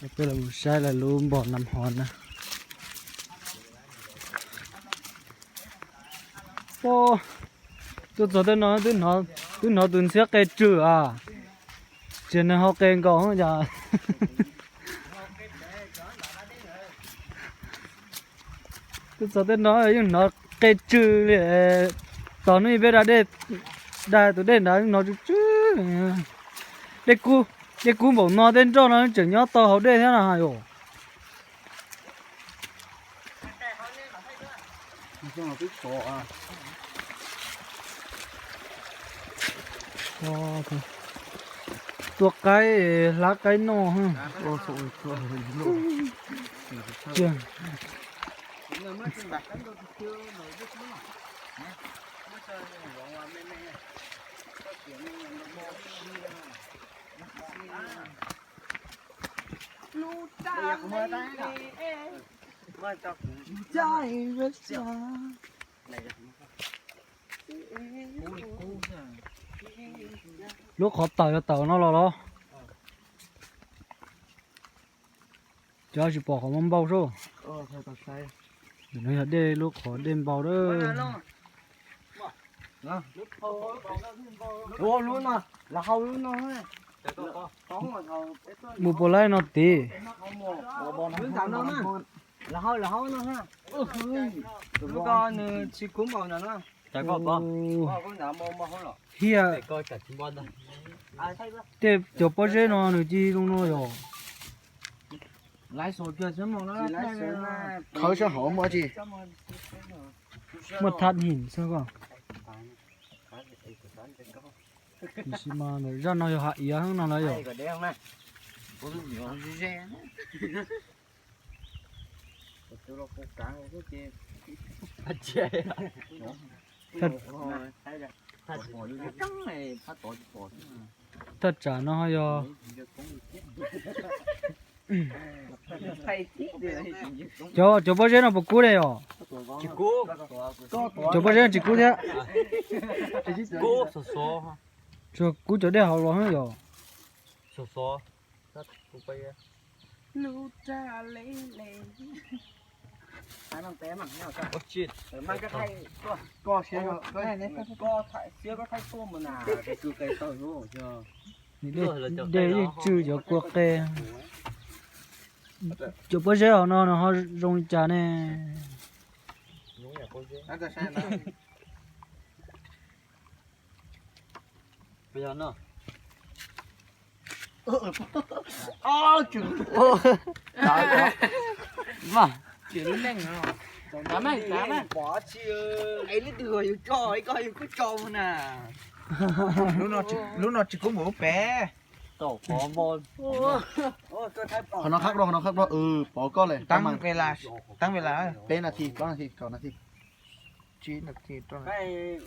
Peb los mus saib lawv lub npog nam hov na. Tuaj txog tej no twb hnov tus ntxhiab qe tswm a, tsis nws ho qe nkaus cas. Tuaj txog tej no yeej hnov qe tswm li. Tos hnub ib peb da dej, da tus dej nrad yeej hnov tsw tsw. Dej kub, dej kub npaum no tej nroj no tseem nyob tau hauv dej thiab na yom. Tua qaib, hlab qaib noj. Lub qhov tawm yog tawm no los los? Cov tsis pom qhov muaj npau sub. No yog dej, lub qhov dej npau lawm. Mus puas laib no tid. Hiaj. Tej cov pob zeb no nws cia zoo no yog. Khawb sab hauv muaj tsi? Muaj thaj him xwb koj. Tiam sis mas zaj no yog hav iav no na yom. Thaj tsam no yog cov, cov pob zeb no puas kub ne yom? Cov pob zeb no tsis kub thiab. Tsuas kub cov dej hauv los yom. Dej yeej tsw cov kua qe. Cov pob zeb hauv no nws ho zoo li cas ne? Lub no tsis kub mus lub pem. Qhov no qhab dua, qhov no qhab dua, pov koj lawm. Peb nas this, plaub nas this, kaum nas this, tsib nas this, rau nas this.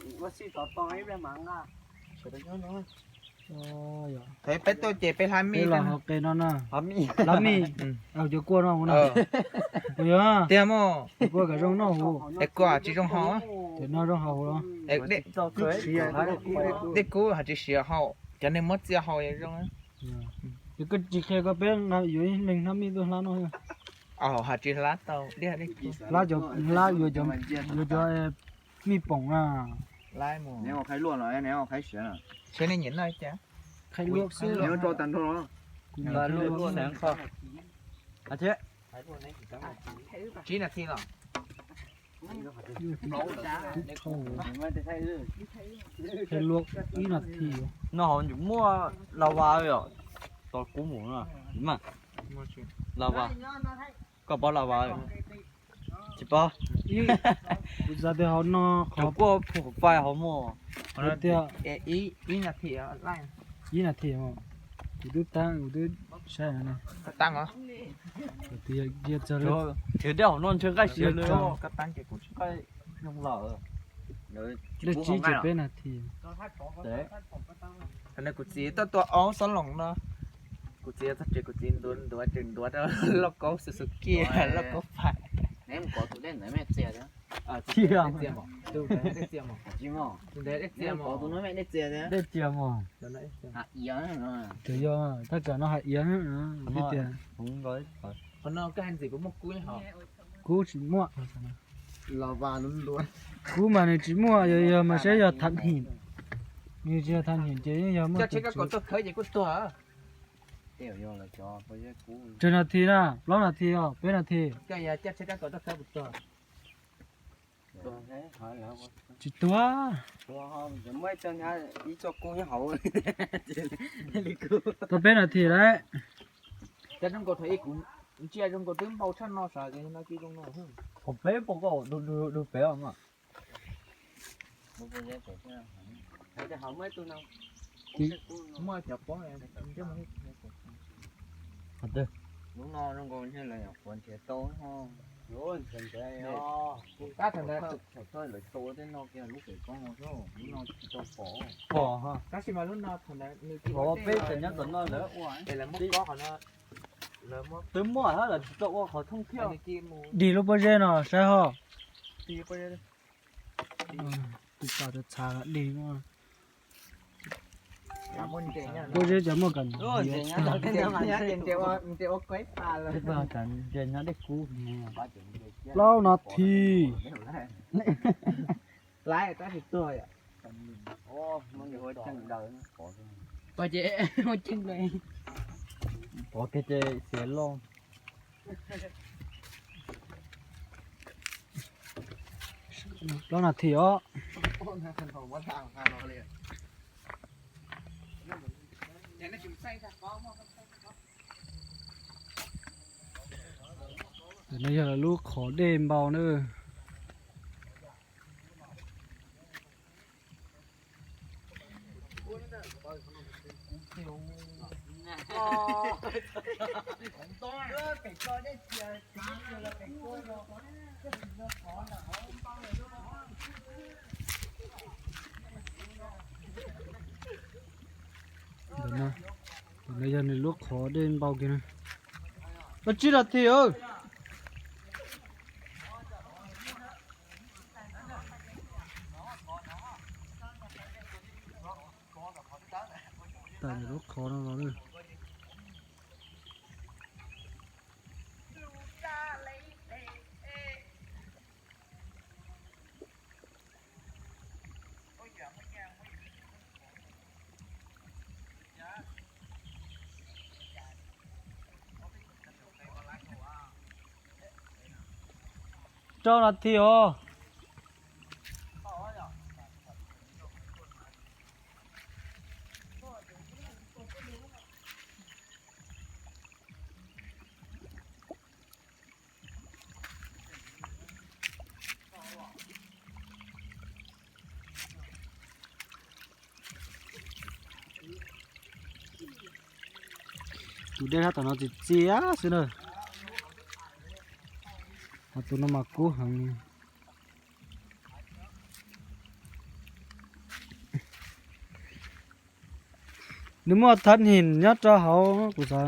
Thaum peb tuaj ces peb hlab mij, hlab mij, cov kua no, tiag mog, kua kom zoo noj huv, es kua tsis zoo haus, no zoo haus huv. Dej kub hais tsis siav haus, cov neeg muab txiaj haus zoo. Ces koj tsis qhia koj peb yuav ib leeg hlab mij tuaj hlab no. Hais tsis hlab tau, hlab, hlab yuav, yuav cov mij poom na. Seb nej nyiam noj cas. Tsib nas this los? Ib nas this. No hauv nws muaj lava yom, tos kub mus na. Lava, koj paub lava? Tsis paub. Kuv xav tias hauv no qhov kuj phu fais hauv muaj. Tias ib nas this, ib nas this, kuv twb tab, kuv twb saib no. Tab os. Yog dej hauv no ntshe nqaij siav li. Dej tsib ces peb nas this. Kuv txiv tuaj tua ob xob loos no. Kuv txiv txog tsev kuv txiv ntuav ntuav tseem ntuav rau lauj kaub xu xu kiag lauj kaub fais. Mus kov tus dej ntawd mej txias thiab. Tsis yog. Tus ntawd dej txias mos. Tus ntawd dej txias mos. Dej txias mos. Tus yog, thaj tsam no hais iav, ib tias. Qhov no koj hais ntxim puas muaj kub hos? Kub tsis muaj. Kub mas nws tsis muaj, yog yog mas saib yog thab him. Nws tsis yog thab him ces yeej yog muaj. Coj tsheb kab kaus tuaj khawb ces kuj tuag. Tsawg nas this na, plaub nas this os, peb nas this. Tsis tuag. Tau peb nas this lawm. Cov zoo nkaus thaum ub kuv ntsia zoo nkaus twb npau tshaj no sav, no kuj zoo no. Qhov peb npau koj du pem os mas. Muaj cov pob. Lub no zoo nkaus nyiag lawv qhuav nrhiav tau. Tab thaum ntawd lawv tau tej no kiag lub pem koob no, lub no tsis tau pom. Pom, tab sis mas lub no thaum ntawd nws peb tseem nyob tom no lawv ua, lawv muab kob qhov no, twb muaj hab lawv tsis tau ua qhov thooj thiab. Dig lub pob zeb no saib ho. Tus pas txhav dig no. Pob zeb cov muaj kam nres nyob dej kub. Plaub nas this. Pov kiag ces xiav loj. Plaub nas this os. Ntawm no yog lub qhov dej npau na. Ntawm no yog nws lub qhov dej npau kiag na. Plaub tsib nas this os. Tawm lub qhov no los. Rau nas this os. Tus dej hab tom no txias txias xwb na. Ho tus no mas kub heev. Nws muaj thab him nyob rau hauv kuv xav.